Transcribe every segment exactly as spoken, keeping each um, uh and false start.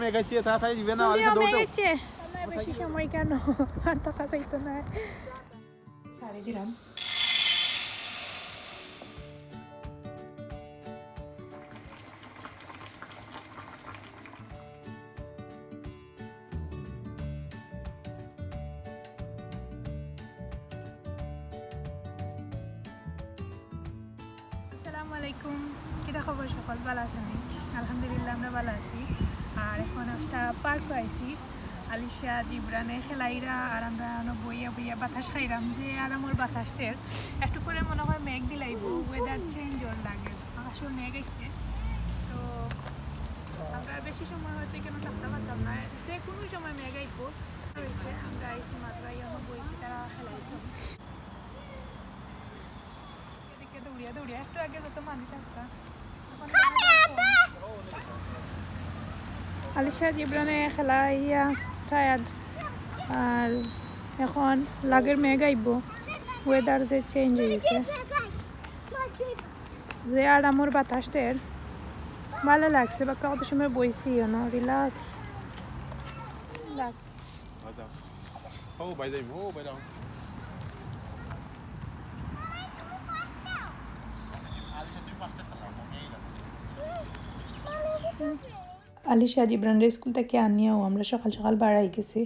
মেঘ আইছে, তাড়াতাড়ি দিবে না, আলিশা, দৌড় দেও। মেঘ আইছে। বেশি সময় কেন? আর থাকা যাইতো না। সারি দিলাম। আসসালামু আলাইকুম, কিতা খবর সকল? ভালা আছইন নি? আলহামদুলিল্লাহ, আমরা ভালা আছি। আর এখন একটা পার্কো আইছি, আলিশা জিবরানে খেলাইরা, আর আমরা অনো বইয়া বইয়া বাতাস খাইরাম, যে আরামর বাতাস দের। একটু পরে মনে হয় মেঘ দিলাইবো, weather change অর লাগে, আকাশো মেঘ আইছে। তো আমরা বেশি সময় হয়তো কেন থাকতে পারতাম না, যে কোনো সময় মেঘ আইবো। হয়েছে, আমরা আইছি মাত্র, আইয়া অনো বইছি, তারা খেলাইছে। এদিকে দৌড়িয়া দৌড়িয়া, একটু আগে যত মানুষ আসতা। আলিশা জিবরানে খেলাইয়া tired, আর এখন লাগের মেঘ আইবো, weather যে change হয়েছে, যে আরামর বাতাস দের, ভালা লাগছে। বাক্কা কত সময় বইছি, you know, relax লাগ। ও ভাই যাই, ও ভাই যাও। আলিশা জিবরানরে স্কুল থাকি আনিয়াও আমরা সকাল সকাল বারাই গেছি।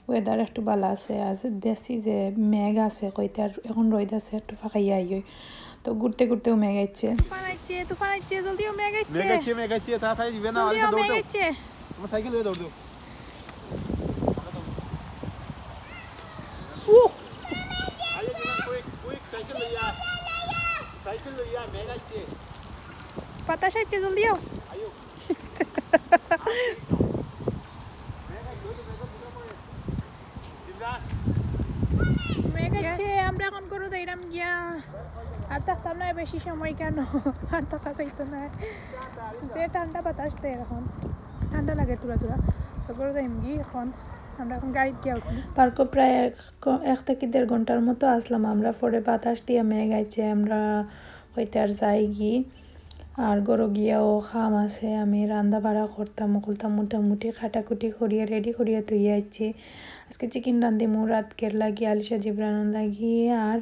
Weather একটু ভালা আছে, আজ দেখছি যে মেঘ আছে, কইতে আর এখন রইদ আছে, একটু ফাঁকাইয়া আইয়। তো ঘুরতে ঘুরতেও মেঘ আইছে। তুফান আইছে, তুফান আইছে, জলদিও মেঘ আইছে। মেঘ আইছে, মেঘ আইছে, তাড়াতাড়ি দিবে না, জলদিও আলিশা দৌড় মেঘ দেও। আইছে। তোমার সাইকেল লইয়া দৌড় দেও। উহ! আইও দিনা, quick, quick, সাইকেল লইয়া। সাইকেল লইয়া, মেঘ আইছে। বাতাস আইছে, জলদিও। আইও। মেঘ আইছে, আমরা এখন ঘরো যাইরাম গিয়া। আর থাকতাম না বেশি সময় কেন, আর থাকা যাইতো না। যে ঠান্ডা বাতাস দের এখন, ঠান্ডা লাগে তুরা তুরা। So ঘরো যাইমগি এখন, আমরা এখন গাড়িত গিয়া উঠি। পার্কো প্রায় এক, এক থাকি দেড় ঘন্টার মতো আসলাম আমরা। পরে বাতাস দিয়া মেঘ আইছে, আমরা কইতে আর যাইগি। আর ঘরো গিয়াও কাম আছে, আমি রান্দা বাড়া করতাম, করতাম মোটামুটি কাটাকুটি করিয়া ready করিয়া থইয়া আইছি। আজকে chicken রান্ধিমু রাতকের লাগি, আলিশা জিবরানর লাগি, আর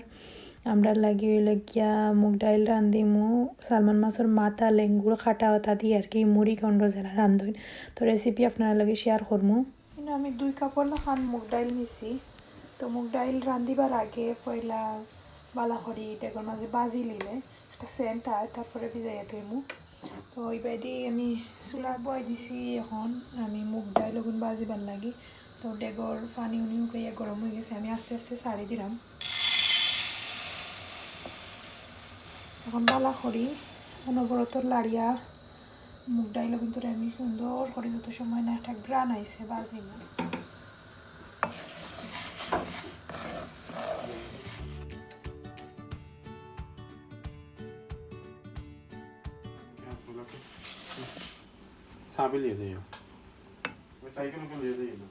আমরার লাগি অইলো গিয়া মুগ ডাইল রান্ধিমু, সালমন মাছর মাথা, লেঙ্গুর কাটা অতা দি আর কি, মুড়ি গন্ড যেলা রান্ধইন। তো recipe আপনারার লগে share করমু। ইনো আমি দুই কাপর লাখান মুগ ডাইল নিছি। তো মুগ ডাইল রান্ধিবার আগে পয়লা ভালা করি ডেগর মাঝে ভাজি লিলে একটা scent আয়, তারপরে ভিজাইয়া থইমু। তো ইবায়দি আমি চুলা বওয়াই দিছি, এখন আমি মুগ ডাইল অগুন ভাজিবার লাগি। তো ডেগর পানি উনি হুকাইয়া গরম অই গেছে, আমি আস্তে আস্তে ছাড়ি দিলাম। এখন ভালা করি অনবরত লাড়িয়া মুগ ডাইল অগুন তরে আমি সুন্দর করি, যত সময় না একটা ঘ্রাণ আইছে, ভাজিমু। চাবি লিয়ে দিও। ওই সাইকেল ওকে লিয়ে দিও না।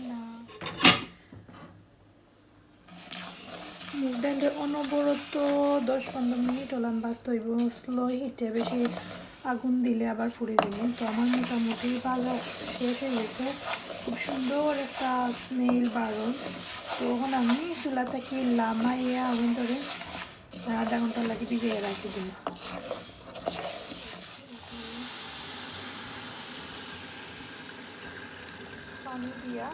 না। মুগ ডাইল অনবরত দশ পনেরো মিনিট অলান ভাজতে অইবো, slow heat-এ। বেশি আগুন দিলে আবার পুড়ি যাইবো। তো আমার মোটামুটি ভাজা শেষ অই গেছে, খুব সুন্দর একটা smell বারর। তো এখন আমি চুলা থাকি লামাইয়া আগুন ধরে আধা ঘন্টা লাগি ভিজাইয়া রাখি দিমু। পানি দিয়া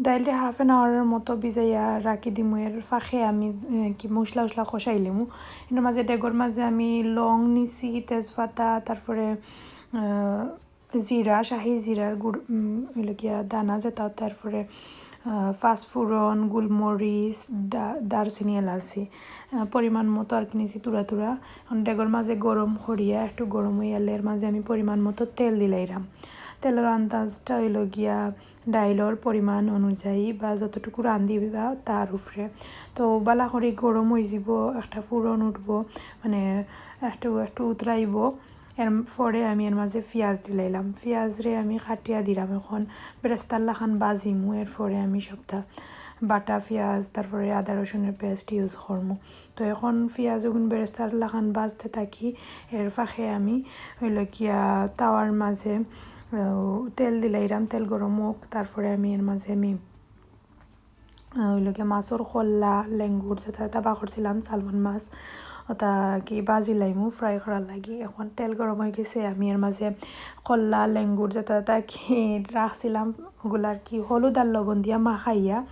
ডাইলটা half an hour-এর মতো ভিজাইয়া রাখি দিমু। এর ফাঁকে আমি, এ, কি মশলা উশলা কষাই লিমু। এর মাঝে, ডেগর মাঝে আমি লং নিছি, তেজপাতা, তারপরে, আ, জিরা, শাহি জিরার গুঁড়, উম, অইলো গিয়া দানা যেটা, তারপরে, আহ, পাঁচফোড়ন, গোলমরিচ, দা-, দারচিনি, এলাচি, আহ, পরিমাণ মতো আর কি নিছি তুরা তুরা। এখন ডেগর মাঝে গরম করিয়া, একটু গরম অইয়ালে এর মাঝে আমি পরিমাণ মতো তেল দিলাইরাম। তেলর আন্দাজটা অইলো গিয়া ডাইলর পরিমাণ অনুযায়ী বা যতটুকু রান্ধিবা তার উপরে। তো ভালা করি গরম অইযিবো, একটা ফুরন উঠবো, মানে একটু, একটু উতরাইবো। এর পরে আমি এর মাঝে পিঁয়াজ দিলাইলাম। পিঁয়াজরে আমি কাটিয়া দিলাম। এখন বেরেস্তার লাখান ভাজিমু। এরপরে আমি সবটা বাটা পিঁয়াজ, তারপরে আদা রসুনের paste use করমু। তো এখন পিঁয়াজ ওগুন বেরেস্তার লাখান ভাজতে থাকি। এর ফাঁকে আমি অইলো গিয়া তাওয়ার মাঝে, আহ, তেল দিলাইলাম, তেল গরম হোক। তারপরে আমি এর মাঝে আমি, আহ, অইলো গিয়া মাছর কল্লা, লেঙ্গুর যেটা যেটা বার করছিলাম, salmon মাছ, ওটা কি ভাজিলাইমু fry করার লাগি। এখন তেল গরম হয়ে গেছে, আমি এর মাঝে কল্লা, লেঙ্গুর যেটা যেটা কি রাখছিলাম, ওগুলার কি হলুদ আর লবণ দিয়া মাখাইয়া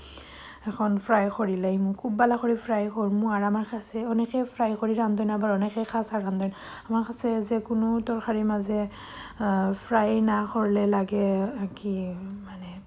এখন fry করিলাইমু। খুব ভালা করি fry করমু। আর আমার কাছে অনেকে fry করি রান্ধইন, আবার অনেকে কাঁচা রান্ধইন। আমার কাছে যে কোনো তরকারির মাঝে, আহ, fry না করলে লাগে, আহ, কি মানে,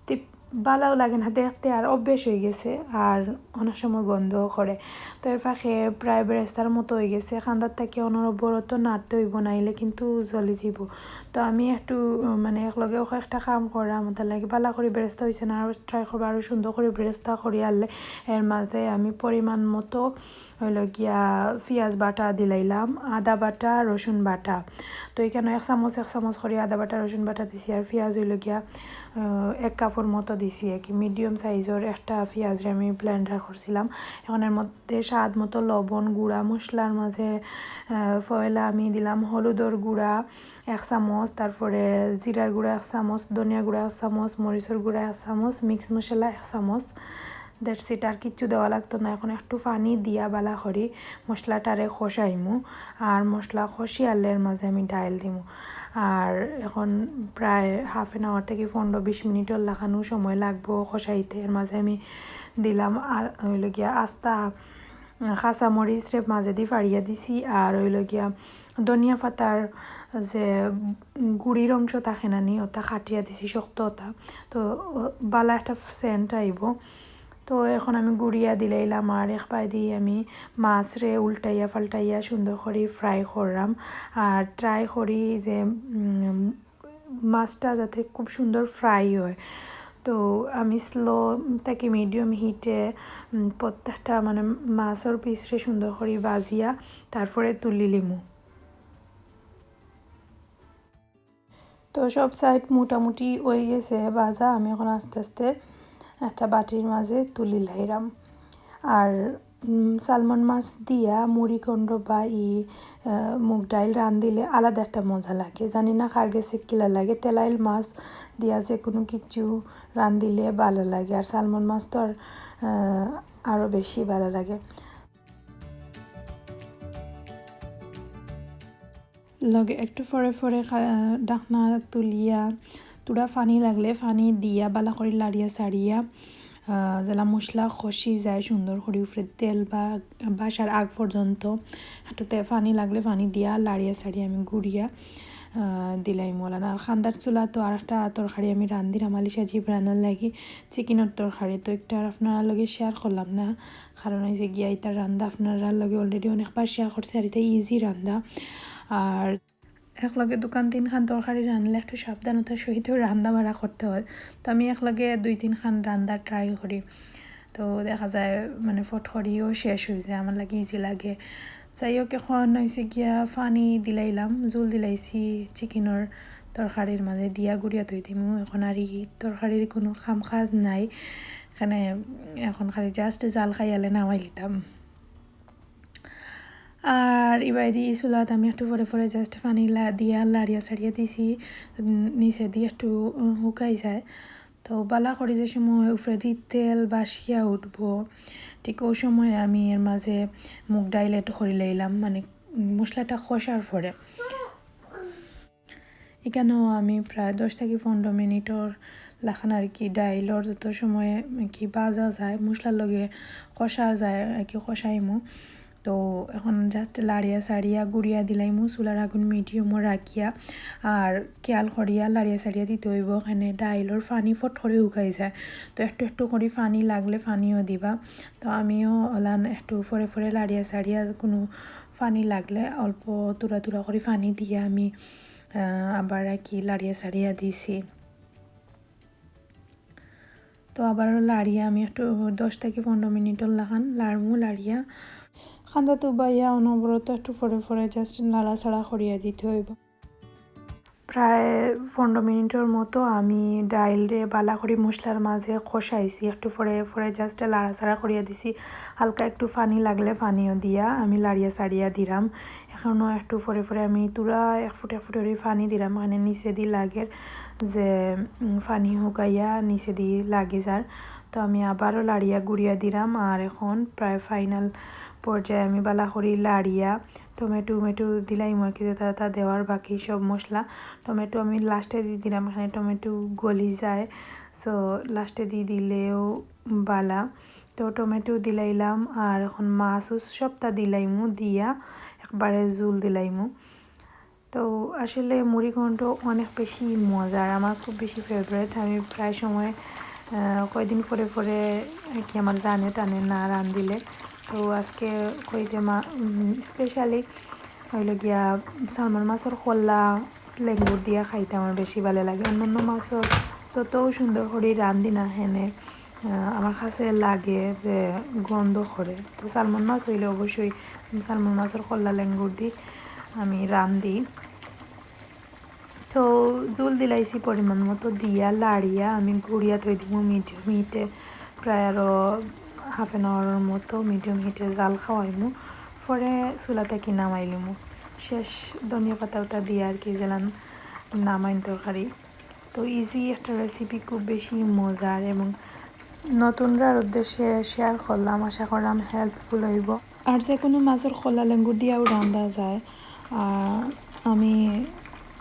তি-, ভালাও লাগে না দেখতে, আর অভ্যেস হয়ে গেছে, আর অনেক সময় গন্ধও করে। তো এর ফাঁকে প্রায় বেরেস্তার মতো হয়ে গেছে, কান্দার থাকি অনবরত নাড়তে হইব, নাইলে কিন্তু জ্বলি যাব। তো আমি একটু, উম, মানে, একলগে ওকে একটা কাম করাম, তার লাগি ভালা করি বেরেস্তা হয়েছে না, আর try করবো আরও সুন্দর করি বেরেস্তা করি আনলে। এর মাঝে আমি পরিমাণ মতো অইলো গিয়া পিঁয়াজ বাটা দিলাইলাম, আদা বাটা, রসুন বাটা। তো এখানে এক চামচ, এক চামচ করি আদা বাটা, রসুন বাটা দিছি। আর পিঁয়াজ অইলো গিয়া, আহ, এক কাপর মতো দিছি আর কি। Medium sizeর একটা পিঁয়াজরে আমি blender করছিলাম। এখন এর মধ্যে স্বাদ মতো লবণ, গুঁড়া মশলার মাঝে, আহ, পয়লা আমি দিলাম হলুদর গুঁড়া এক চামচ, তারপরে জিরার গুঁড়া এক চামচ, ধনিয়া গুঁড়া এক চামচ, মরিচর গুঁড়া এক চামচ, mix মশলা এক চামচ। That's it, আর কিচ্ছু দেওয়া লাগতো না। এখন একটু পানি দিয়া ভালা করি মশলাটারে কষাইমু। আর মশলা কষিয়ালে এর মাঝে আমি ডাইল দিমু। আর এখন প্রায় half an hour থাকি পনেরো বিশ মিনিটর লাখানো সময় লাগবো কষাইতে। এর মাঝে আমি দিলাম আ-, অইলো গিয়া আস্তা কাঁচা মরিচরে মাঝেদি ফাড়িয়া দিছি, আর অইলো গিয়া ধনিয়া পাতার যে গুঁড়ির অংশ থাকে না নি, ওটা কাটিয়া দিছি শক্ত ওটা। তো ভালা একটা scent আইব। তো এখন আমি গুঁড়িয়া দিলাইলাম, আর এক পায়ে দিয়ে আমি মাছরে উল্টাইয়া পাল্টাইয়া সুন্দর করি fry করলাম। আর try করি যে, উম, মাছটা যাতে খুব সুন্দর fry হয়। তো আমি slow থাকি medium heatএ, উম, প্রত্যেকটা মানে মাছর pieceরে সুন্দর করি ভাজিয়া তারপরে তুলি লিমু। তো সব side মোটামুটি হয়ে গেছে ভাজা। আমি এখন আস্তে আস্তে একটা বাটির মাঝে তুলি লাইরাম। আর, উম, salmon মাছ দিয়া মুড়ি ঘন্ট বা ই, আহ, মুগ ডাইল রান্ধিলে আলাদা একটা মজা লাগে। জানি না কার গেছে কিলা লাগে, তেলাইল মাছ দিয়া যে কোনো কিছু রান্ধিলে ভালা লাগে। আর salmon মাছ তো আর, আহ, আরও বেশি ভালা লাগে। লগে একটু পরে পরে খা-, ঢাকনা তুলিয়া থুড়া পানি লাগলে পানি দিয়া ভালা করি লাড়িয়া সাড়িয়া, আহ, যেলা মশলা কষি যায় সুন্দর করি, উপরে তেল বা বাসার আগ পর্যন্ত একটু তে-, পানি লাগলে পানি দিয়া লাড়িয়া সাড়িয়া আমি গুড়িয়া, আহ, দিলাইমু। আর কান্দার চুলা তো আর একটা তরকারি আমি রান্ধিরাম, আলিশা জিবরানর লাগি চিকেনর তরকারি। তো একটা আর আপনারার লগে share করলাম না, কারণ অইছে গিয়া ইতার রান্দা আপনারার লগে already অনেকবার share করছি, আর ইটা easy রান্দা। আর একলগে দুখান তিনখান তরকারি রানলে একটু সাবধানতার সহিত রান্দা বাড়া করতে হয়। তো আমি একলগে দুই তিনখান রান্দার try করি, তো দেখা যায় মানে ফট করিও শেষ হয়ে যায়, আমার লাগি easy লাগে। যাই হোক, এখন অইছে গিয়া পানি দিলাইলাম, জুল দিলাইছি চিকেনর তরকারির মাঝে দিয়া গুড়িয়া থই দিমু। এখন আর ই তরকারির কোনো কাম কাজ নাই, এখানে এখন খালি just জাল খাইয়ালে নামাই লিতাম। আর ইবাইদি ই চুলাত আমি একটু পরে পরে just পানি লা-, দিয়া লাড়িয়া চাড়িয়া দিছি, উম, নিচেদি একটু, উম, শুকাই যায়। তো বালা করি যে সময় উপরেদি তেল বাসিয়া উঠবো, ঠিক ওই সময় আমি এর মাঝে মুগ ডাইল add করি লইলাম, মানে, উম, মশলাটা কষার পরে। এখানেও আমি প্রায় দশ থাকি পনেরো মিনিটর লাখান আর কি ডাইলর যত সময় কি ভাজা যায়, মশলার লগে কষা যায় আর কি, কষাইমু। তো এখন just লাড়িয়া সাড়িয়া গুড়িয়া দিলাইমু, চুলার আগুন mediumও রাখিয়া। আর খেয়াল করিয়া লাড়িয়া সাড়িয়া দিতে হইব, এখানে ডাইলর পানি ফট করে শুকাই যায়। তো একটু একটু করে পানি লাগলে পানিও দিবা। তো আমিও ওলান একটু পরে পরে লাড়িয়া সাড়িয়া কোনো পানি লাগলে অল্প তুরা তুরা করে পানি দিয়া আমি আহ, আবার আর কি লাড়িয়া সাড়িয়া দিছি। তো আবারও লাড়িয়া আমি একটু দশ থাকি পনেরো মিনিটর লাখান লাড়মু লাড়িয়া। আন্দা তো বাইয়া অনবরত একটু পরে পরে just নাড়াচাড়া করিয়া দিতে হইব। প্রায় পনেরো মিনিটর মতো আমি ডাইলরে বালা করি মশলার মাঝে কষাইছি, একটু পরে পরে just লাড়াচাড়া করিয়া দিছি। হালকা একটু পানি লাগলে পানিও দিয়া আমি লাড়িয়া চাড়িয়া দিলাম। এখনও একটু পরে পরে আমি তুরা এক ফুট এক ফুট করে পানি দিলাম, মানে নিচেদি লাগের যে, উম, পানি হুকাইয়া নিচেদি লাগি যার। তো আমি আবারও লাড়িয়া গুড়িয়া দিলাম। আর এখন প্রায় ফাইনাল পর্যায়ে আমি বালা করি লাড়িয়া টমেটো, টমেটো দিলাইমু আর কি, যেটা যেটা দেওয়ার বাকি সব মশলা। টমেটো আমি লাস্টে দি দিলাম, এখানে টমেটো গলি যায়, সো লাস্টে দি দিলেও বালা। তো টমেটো দিলাইলাম, আর এখন মাছ উস সবটা দিলাইমু, দিয়া একবারে জুল দিলাইমু। তো আসলে মুড়ি ঘন্ট অনেক বেশি মজার, আমার খুব বেশি ফেভারিট। আমি প্রায় সময়, আহ, কয়দিন পরে পরে আর কি আমার জানে টানে না রান্ধিলে। তো আজকে কইতে মা, উম, স্পেশালি হইল গিয়া সালমন মাছর কল্লা লেঙ্গুর দিয়া খাইতে আমার বেশি ভালো লাগে। অন্যান্য মাছর যতও সুন্দর করি রান্ধি না হেনে, আহ, আমার কাছে লাগে যে গন্ধ করে। তো সালমন মাছ হইলে অবশ্যই সালমন মাছর কল্লা লেঙ্গুর দি আমি রান্ধি। তো জুল দিলাইছি পরিমাণ মতো, দিয়া লাড়িয়া আমি গুড়িয়া থই দিমু মিডিয়াম হিটে, প্রায় আরও হাফ অ্যান আওয়ারর মতো মিডিয়াম হিটে জাল খাওয়াইমু। পরে চুলা থাকি নামাইলিমু। শেষ ধনিয়া পাতা উতা দিয়া আর কি, যেলান নামাইন তরকারি। তো ইজি একটা রেসিপি, খুব বেশি মজার, এবং নতুনরার উদ্দেশ্যে শেয়ার করলাম, আশা করলাম হেল্পফুল হইব। আর যে কোনো মাছর কল্লা লেঙ্গুর দিয়াও রান্ধা যায়। আর আমি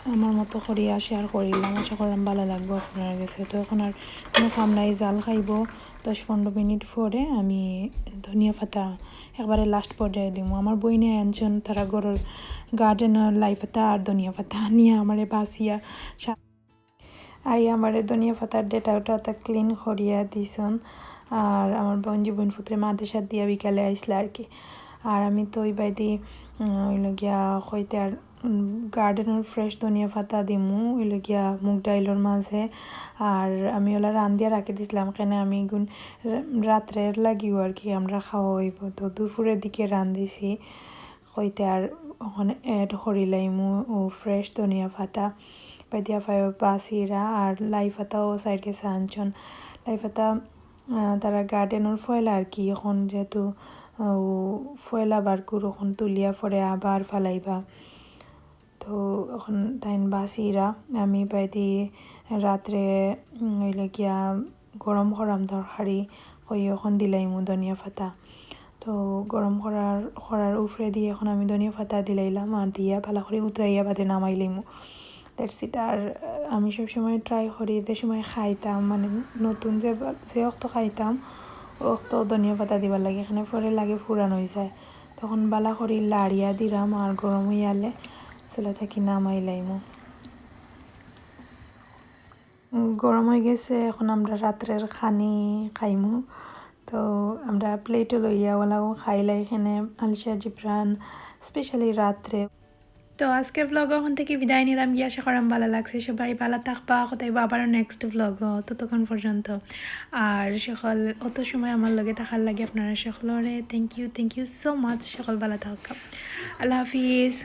আমার মতো করিয়া শেয়ার করিলাম, আশা করলাম ভালো লাগবো আপনার কাছে। তো এখন আর কোনো কাম নাই, জাল খাইব। দশ পনেরো মিনিট পরে আমি ধনিয়া পাতা একবারে লাস্ট পর্যায়ে দিমু। আমার বইনে আনছন তারা ঘরর গার্ডেনর লাই পাতা আর ধনিয়া পাতা আনিয়া আমারে বাছিয়া সা-, আই আমারে ধনিয়া পাতার ডেটা ওটা ক্লিন করিয়া দিছন। আর আমার বঞ্জি বোন ফুতরে মাদ্রাসাত দিয়া বিকালে আইসলা আর কি। আর আমি তো ওই বাইদি, উম, ওই লগিয়া কইতে আর, উম, গার্ডেনর ফ্রেশ ধনিয়া পাতা দিমু ওই লগিয়া মুগ ডাইলর মাঝে। আর আমি ওলা রান্ধিয়া রাখি দিছিলাম, কেনে আমি গুন রা-, রাত্রের লাগিও আর কি আমরা খাওয়া হইব। তো দুপুরের দিকে রান্ধিছি কইতে আর ওখানে অ্যাড করিলাইমু ও ফ্রেশ ধনিয়া পাতা। বাইদি আফায়ও বাছিরা আর লাই পাতাও সাইড গেছে আনছন। লাই পাতা, আহ, তারা গার্ডেনর ফয়লা আর কি, এখন যেহেতু, আহ, ও ফয়লা বার করু, এখন তুলিয়া পরে আবার ফালাইবা। তো এখন তাইন বাছিরা, আমি বাইদি রাত্রে, উম, ওই লাগিয়া গরম করাম তরকারি, কই এখন দিলাইমু ধনিয়া পাতা। তো গরম করার, করার উপরে দিয়ে এখন আমি ধনিয়া পাতা দিলাইলাম, আর দিয়া ভালা করি উতরাইয়া বাদে নামাইলাইমু। That's it। আর আমি সবসময় ট্রাই করি, যে সময় খাইতাম, মানে নতুন যে বা-, যে অক্ত খাইতাম, অক্ত ধনিয়া পাতা দিবার লাগে, এখানে পরে লাগে পুরান হয়ে যায়। তখন বালা করি লাড়িয়া দিলাম, আর গরম হইয়ালে চুলা থাকি নামাইলাইমু। উম, গরম হয়ে গেছে, এখন আমরা রাত্রের খানি খাইমু। তো আমরা প্লেটও লইয়া ওলাও খাইলাই, এখানে আলিশা জিবরান, স্পেশালি রাত্রে। তো আজকের ভ্লগ ওখান থেকে বিদায় নিলাম, গিয়ে আশা করাম ভালো লাগছে। সবাই ভালো থাকবা, কোথায় আবারও নেক্সট ভ্লগ, ততক্ষণ পর্যন্ত। আর সকল অত সময় আমার লগে থাকার লাগে আপনারা সকলরে thank you, thank you so much। সকল ভালো থাকবা, আল্লাহ হাফিজ।